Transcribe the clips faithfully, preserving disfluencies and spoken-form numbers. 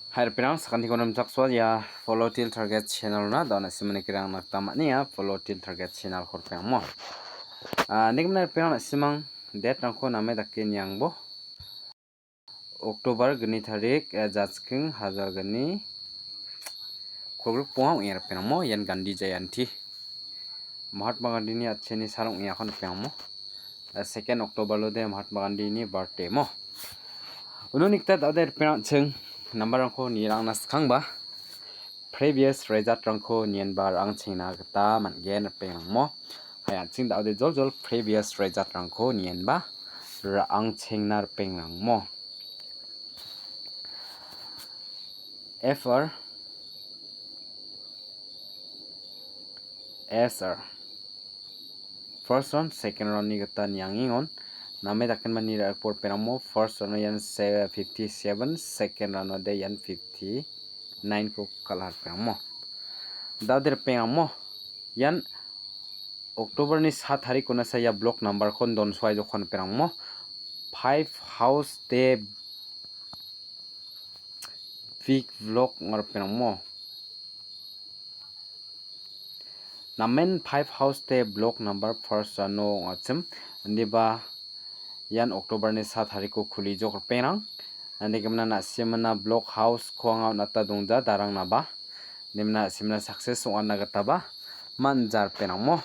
Hai, ripeng, sakantiko namchaksoa ia Follow Till Target channel-ona, da·o na·simangni kirang nakta man·enga Follow Till Target channel-ko ripeng mo. Ah, nikmina ripeng na·simang date-rangko name dake niangbo. October gni tarik, eh, jachking hajar gni kolgrik bonga ong·e ripeng mo, ian Gandhi Jayanti. Mahatma Gandhini atchini sal ong·eako ripeng mo. Eh, second October lode Mahatma Gandhini birthday mo. Uno nikta da·ode ripeng an·ching number-rangko nirangna skangba previous result-rangko nienba ra·angchengna gita man·gen ripeng mo. Hai an·ching da·ode joljol previous result-rangko nienba ra·angchengna ripeng mo. F R, S R. First round, second round-ni gita niangengon. Name dakenba ni ra·rikbo ripeng mo. First round-o ian se-, fifty seven, second round-ode ian fifty nine-ko kal·a ripeng mo. Da·ode ripeng mo. Ian October-ni sa tarikona sa ia block number-kon donsoai jokon ripeng mo. Five house de big block ong·a ripeng mo. Namen five house de block number first ano ong·achim. Indiba ian October-ni sa tariko kulijok ripeng. Ande gimina na·simana block house-ko anga on·ata dongja darangnaba. Nimina na·simana success ong·atna gitaba man·ja ripeng mo.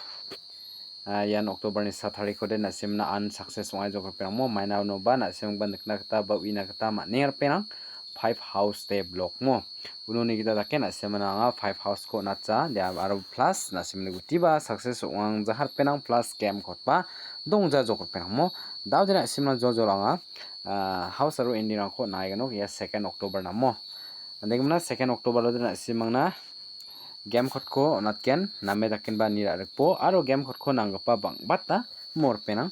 Ah, ian October-ni sa tarikode na·simna unsuccess ong·aijok ripeng mo, maina unoba na·simangba nikna gita ba uina gita man·enga ripeng. Five house de block mo. Unoni gita dake na·simna anga five house-ko on·atja, de aro plus na·simni gutiba success ong·angja ripeng plus game code-ba dongjajok ripeng mo. Da·ode na·simna joljol anga, ah, house aro ending-rangko on·a iganok ia second October namo. Ande gimina second October-ode na·simangna game code-ko on·atgen, name dakenba ni ra·rikbo aro game code-ko nanggipa bang·bata mo ripeng.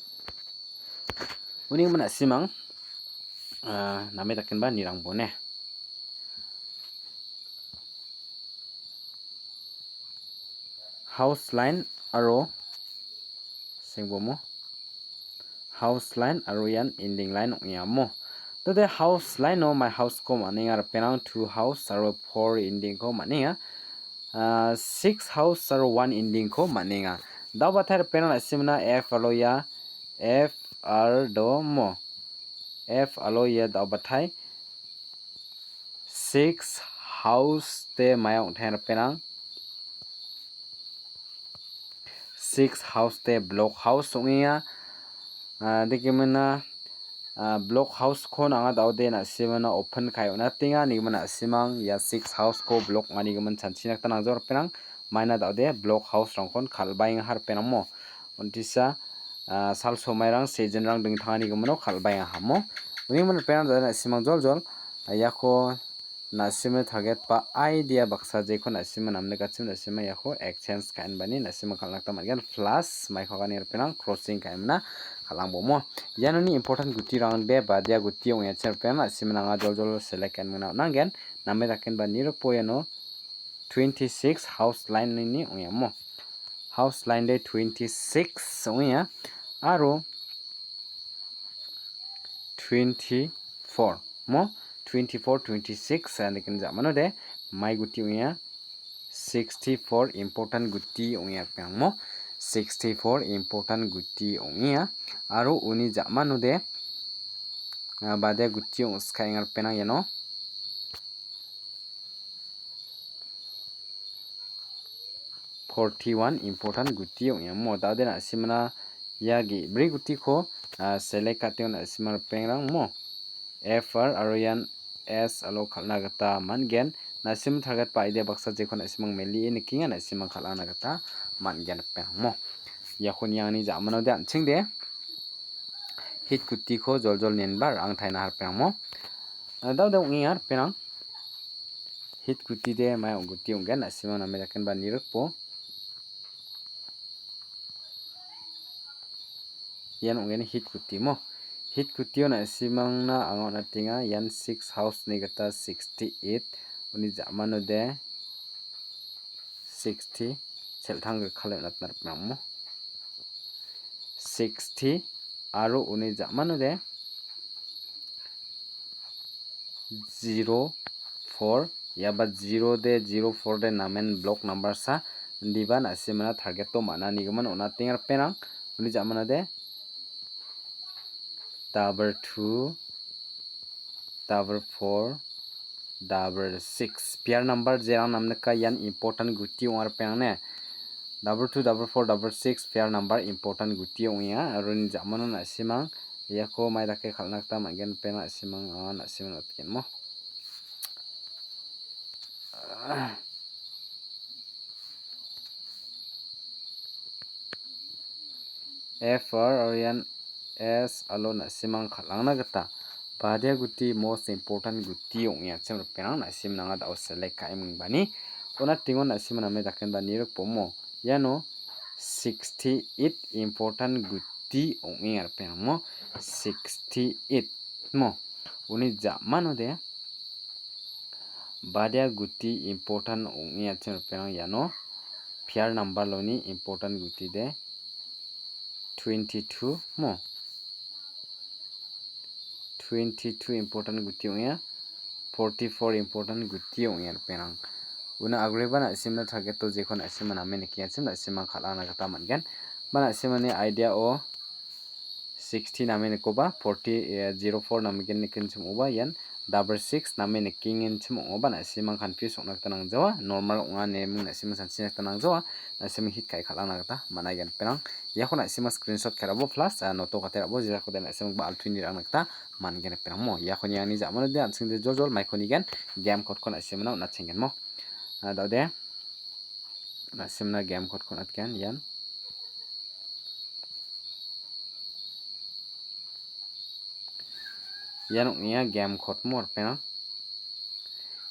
Uni gimin na·simang, ah, name dakenba nirangbo ne. House line aro sengbomo. House line aro ian ending line ong·e amo. Tode house line-o mai house-ko man·enga ripeng, two house aro four ending-ko man·enga. Ah, six house aro one ending-ko man·enga. Da·o batai ripeng na·simna F aro ia F R do mo. F aro ia da·o batai six house de maia ong·teng ripeng. Six house de block house ong·enga. Ah, dikemina, ah, block house-ko anga da·ode na·simana open ka·e on·atenga. Nigima na·simang ia six house-ko block ong·a nigimin chanchina gita nangja ripeng. Maina da·ode block house-rangkon kal·baenga ripeng mo. Untisa, ah, sal somairang, season-rang dingtang nigimin kal·baenga mo. Uni gimin ripeng da·ode na·simang joljol, ah, iako na·simni target ba idea baksa jeko na·sima namnikachim na·sima iako exchange ka·enbani na·sima kal·na gita man·gen. Plus maikogani ripeng crossing ka·enmina kal·angbomo. Ianoni important gutirangde badia guti ong·achim ripeng na·sima nanga joljol select ka·enmina on·angen. Name dakenba nirikbo iano twenty six house line-ni ong·emo. House line de twenty six ong·enga. Aro twenty four mo, twenty four, twenty six, ah, nikin ja·mano de mai guti ong·enga. Sixty four important guti ong·enga ripeng mo. Sixty four important guti ong·enga. Aro uni ja·mano de, ah, bade guti ong·skaenga ripeng iano. Forty one important guti ong·enga mo. Da·ode na·simana ia ge·bri gutiko, ah, select ka·teo na·sima ripengrang mo. F R aro ian S alo kal·na gita man·gen. Na·sim target ba idea baksa jekon na·simang melie nikenga, na·simang kal·ana gita man·gen ripengrang mo. Iako niangni ja·manode an·chingde hit gutiko joljol nenba ra·ang taina ripengrang mo. Ah, da·ode ong·enga ripengrang. Hit guti de mai ong·, guti ong·gen, na·simang name dakenba nirikbo. Ian ong·gani hit guti mo. Hit gutio na·simangna anga on·atenga. Ian six house-ni gita sixty eight. Uni ja·mano de sixty, sel·tang gikale on·atna ripnamo. Sixty aro uni ja·mano de zero four, ia ba zero de, zero four de namen block number sa, indiba na·simana target-o man·anigimin on·atenga ripengrang. Uni ja·manode double two, double four, double six. Pair number jerang namnika ian important guti ong·a ripengrang ne. Double two, double four, double six pair number important guti ong·enga. Aro uni ja·mano na·simang iako mai dake kal·na gita man·gen ripengrang na·simang, ah, na·simang on·atgenmo. F R aro ian S alo na·simang kal·angna gita badia guti most important guti ong·achim ripengrang na·sim nanga da·o select ka·e mingbani. Ona tingon na·simang name dakenba nirikbomo. Iano sixty-eight important guti ong·enga ripengrangmo. Sixty-eight mo. Uni ja·manode badia guti important ong·e achim ripengrang iano pair number loni important guti de twenty-two mo. Twenty-two important guti ong·enga, forty-four important guti ong·enga ripengrang. Una agreba na·simna target-o jekon na·sima name nikenga chim na·sima kal·angna gita man·gen. Ba na·simani idea-o sixty name nikoba, forty, eh, zero four name gen nikenchim ong·oba, ian double six name nikengenchim ong·oba, na·simang confuse ong·na gita nangjawa, normal ong·a ine ming na·simang sanchina gita nangjawa, na·simang hit ka·e kal·angna gita man·aigen ripengrang. Iako na·simang screenshot ka·e ra·bo plus, ah, noto ka·e ra·bo, jekode na·simang ba altuini ra·angna gita man·gen ripengrangmo. Iako niangni ja·manode an·chingde joljol maiko nigen game code-ko na·simana on·atchenggenmo. Ah, da·ode, na·simana game code-ko on·atgen ian. Ian ong·enga game code mo ripengrang.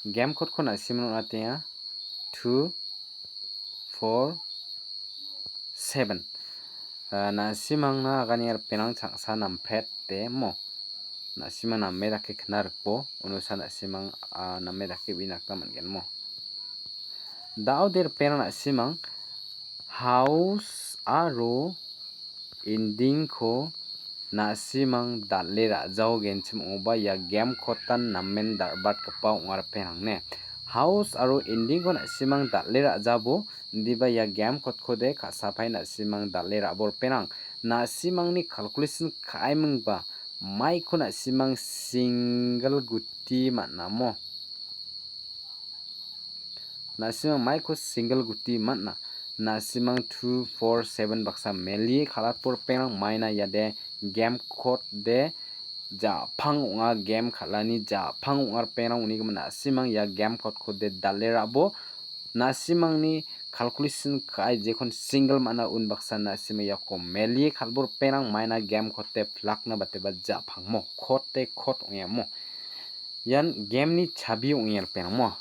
Game code-ko na·simana on·atenga two four seven. Ah, na·simangna agani ripengrang changsa nampet de mo. Na·simang name dake kna rikbo, unosa na·simang, ah, name dake uina gita man·gen mo. Da·ode ripengrang na·simang house aro ending-ko na·simang dal·e ra·jaogenchim ong·oba ia game code-an namen dal·batgipa ong·a ripengrang ne. House aro ending-ko na·simang dal·e ra·jabo, indiba ia game code-kode ka·sapae na·simang dal·e ra·bo ripengrang. Na·simangni calculation ka·aimingba maiko na·simang single guti man·amo. Na·simang maiko single guti man·a. Na·simang two four seven baksa melie kal·atbo ripengrang maina iade game code de ja·pang ong·a, game kal·ani ja·pang ong·a ripengrang uni gimin na·simang ia game code-kode dal·e ra·bo. Na·simangni calculation ka·e jekon single man·a unbaksa na·simang iako melie kal·bo ripengrang maina game code de plakna bateba ja·pangmo. Code de code ong·e amo. Ian game-ni chabi ong·e ripengrangmo.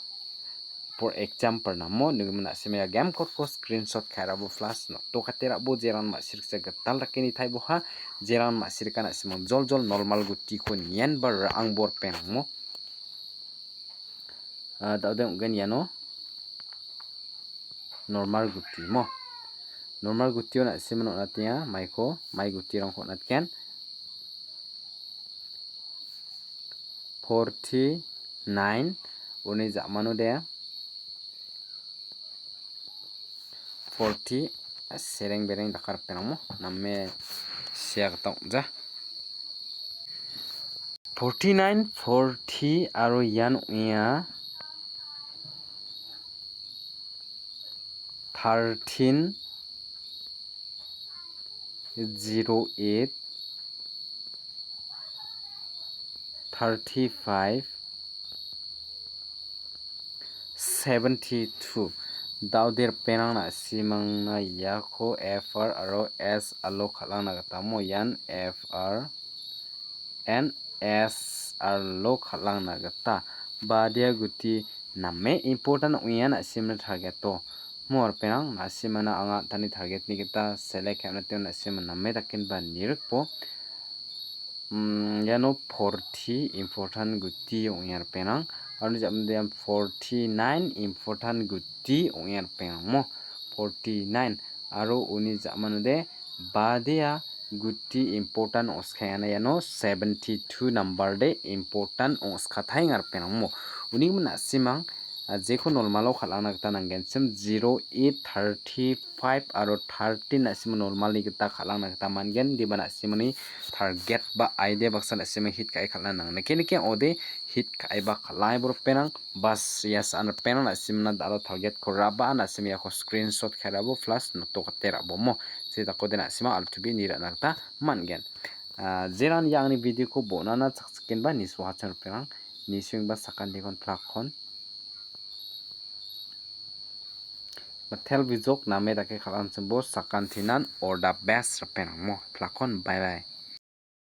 For example namo, nigmin na·simang ia game code-ko screenshot ka·e ra·bo plus noto ka·e ra·bo jeran ma·siriksa gital dake nitaiboha, jeran ma·sirika na·simang joljol normal gutiko nienba ra·angbo ripengrangmo. Ah, da·ode ong·gen iano normal guti mo. Normal gutio na·simang on·atenga, maiko, mai gutirangko on·atgen. Forty nine, uni ja·manode forty, sereng bereng dakaripengrangmo, name sia gita ong·ja. Forty nine, forty aro ian ong·enga thirteen, zero eight, thirty five, seventy two. Da·ode ripengrang na·simangna iako F R aro S R-o kal·angna gita mo ian F R and S R-o kal·angna gita badia guti name important ong·enga na·simni target-o. Mo ripengrang na·simana anga an·tangni target-ni gita select ka·e on·atenga na·sima name dakenba nirikbo. Mm, iano forty important guti ong·enga ripengrang. Aro ja·mande ian forty nine important guti ong·enga ripengrang mo. Forty nine aro uni ja·manode badea guti important ong·skaengana iano seventy two number de important ong·skataenga ripengrang mo. Uni gimin na·simang, ah, jeko normalo kal·angna gita nanggenchim, zero eight, thirty five aro thirty na·simo normalni gita kal·angna gita man·gen. Diba na·simoni target ba idea baksa na·simo hit ka·e kal·na nang·a. Neke neke ode hit ka·e ba kal·ai bo ripengrang, bas ia sa·an ripengrang na·simna dal·o target-ko raba na·sim iako screenshot ka·e rabo plus noto gate rabo mo. Se dakode na·sima altubi ni ra·na gita man·gen. Ah, jeran ia angni video-ko bon·ana chakchikenba nisoachim ripengrang, nisoengba sakantikon plak-kon. Matel bijok name dake kal·anchimbo sakantinan all the best ripengrang mo. Plak-kon bye bye.